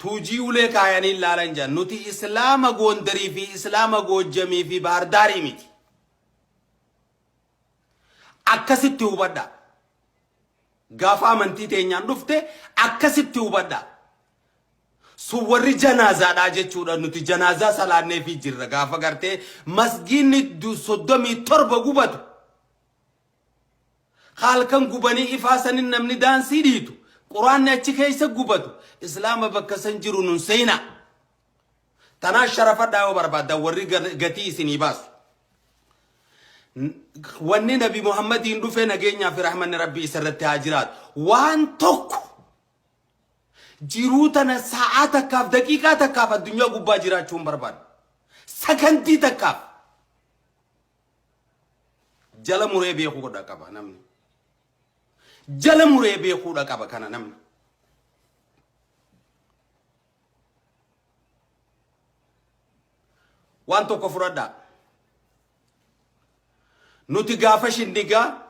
Tuujii ulee kaayanii laalan jedhan. Nuti Islaama Goondarii fi Islaama Goojjamii fi Baardaarii miti. Akkasitti hubadha. Gaafa amantii teenyaan dhufte akkasitti hubadha. Sun warri janaazaadhaa jechuudha. Nuti janaazaa salaanneefii jirra. Gaafa gartee masgiinni 37 gubatu. Halkan gubanii ifaa sanin namni daansii dhiitu. Quraanni achi keessa gubatu. Islaama bakka san jiru nun seenaa. Tanaa sharafadhaa yoo barbaaddan warri gatii isinii baasu. Wanni Nabi Muhammadiin dhufe nageenyaa fi rahmanni Rabbii isarratti haa jiraatu. Waan tokko jiruu tana sa'aa takkaaf daqiiqaa takkaaf addunyaa gubbaa jiraachuu hin barbaadu. Sakantii takkaaf. Jala muree beekuudha qaba namni. Jala muree beekuudha qaba kana namni. Waan tokko fudhadhaa. Nuti gaafa shinnigaa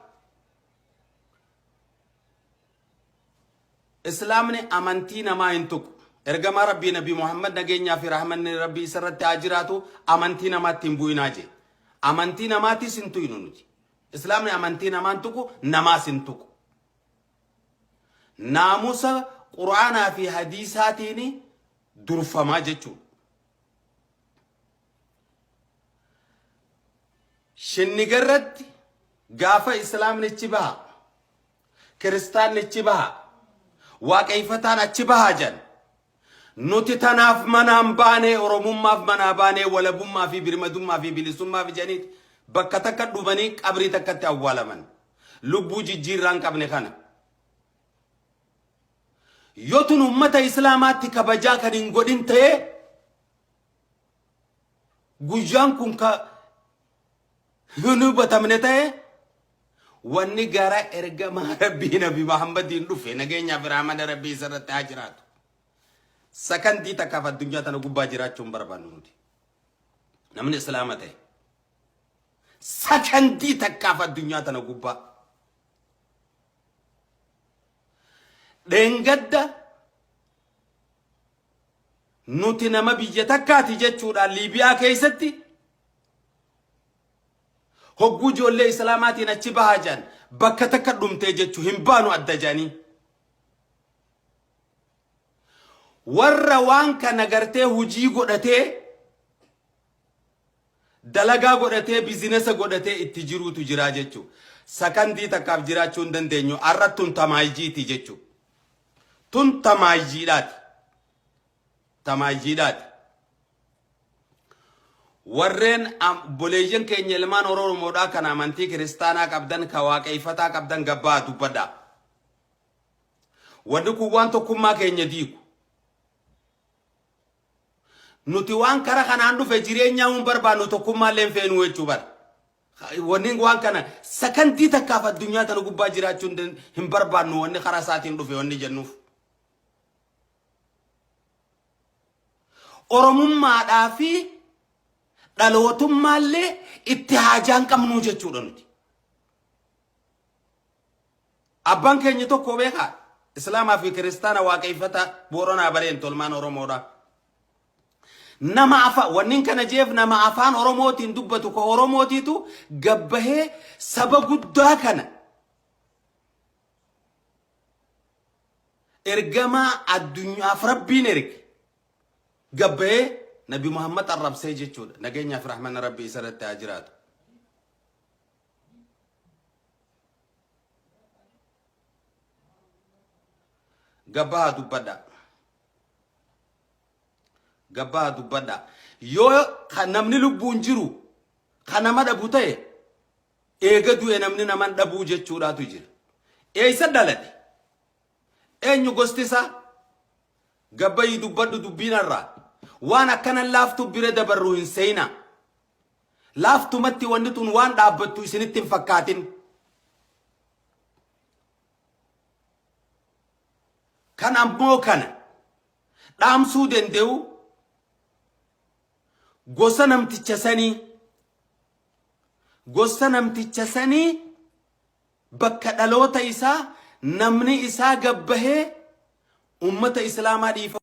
Islaamni amantii namaa hin tuqu. Ergamaa Rabbii Nabi Muhammad nageenyaa fi rahmanni Rabbii isarratti haa jiraatu amantii namaatti hin bu'inaa jee. Amantii namaatis hin tuynu nuti. Islaamni amantii namaa hin tuqu, namaas hin tuqu. Naamusa Qur'aanaa fi hadiisaatiin durfamaa jechuudha. Shinnigarratti gaafa Islaamni achi baha, kiristaanni achi baha, waaqeeffataan achi bahaa jedhan. Nuti tanaaf manaan baanee Oromummaaf manaa baanee walabummaa fi birmadummaa fi bilisummaaf jedhaniiti bakka takka dhumanii qabrii takkatti awwaalaman. Lubbuu jijjiirraa hin qabne kana. Yoo tun ummata Islaamaatti kabajaa kan hin godhin ta'e guyyaan kun ka hin hubatamne ta'e wanni gara ergamaa Rabbii Nabi Muhammadiin dhufe nageenyaa fi rahmana Rabbii isarratti haa jiraatu. Sakandii takkaaf addunyaa tana gubbaa jiraachuu hin barbaannu nuti. Namni Islaama ta'e. Sakandii takkaaf addunyaa tana gubbaa. Dheengadda nuti nama biyya takkaati jechuudhaan Liibiyaa keessatti hogguu ijoollee Islaamaatiin achi bahaa jiran bakka takka dhumtee jechuu hin baanu adda jedhanii. Warra waan kana gartee hujii godhatee dalagaa godhatee bizinesa godhatee itti jiruutu jiraa jechuu. Sakandii takkaaf jiraachuu hin dandeenyu. Arra tun tamaayjiiti jechuu. Tun tamaayjiidhaati. Tamaayjiidhaati. Warreen obboleeyyan keenya ilmaan Oromoodhaa kan amantii kiristaanaa qabdan ka waaqeeffataa qabdan gabbaa dubbadhaa. Wanni kun waan tokkummaa keenya diigu. Nuti waan kara kanaan dhufe jireenyaa hin barbaannu tokkummaallee hin feenu jechuu bara. Wanni waan kana sakandii takkaaf addunyaa tana gubbaa jiraachuu hin barbaannu wanni karaa isaatiin dhufe wanni jennuuf. Oromummaadhaa fi dhalootummaallee itti haajaa hin qabnuu jechuudha nuti. Abbaan keenya tokko beekaa Islaamaa fi Kiristaana waaqeeffata Booranaa bareen tolmaan Oromoodha. Nama afa wannin kana jeef nama afaan Oromootiin dubbatu ka Oromootiitu gabbahee saba guddaa kana ergamaa addunyaaf Rabbiin erge gabbahee Nabi Muhammad arrabsee jechuudha. Nageenyaaf rahmanna Rabbii isarratti haa jiraatu. Gabbaha dubbadha. Gabbaha dubbadha. Yoo kan namni lubbuun jiru kan nama dhabu ta'e eega du'e namni naman dhabuu jechuudhaatu jira. Eessa dhalate? Eenyu gosti isaa? Gabbayii dubbadhu dubbiin irraa. Waan akkana laaftu bira dabarru hin seenaa. Laaftumatti wanni tun waan dhaabbattu isinitti hin fakkaatin. Kan ammoo kana dhaamsuu danda'u gosa namticha sanii gosa namticha sanii bakka dhaloota isaa namni isaa gabbahee ummata islaamaa dhiifa.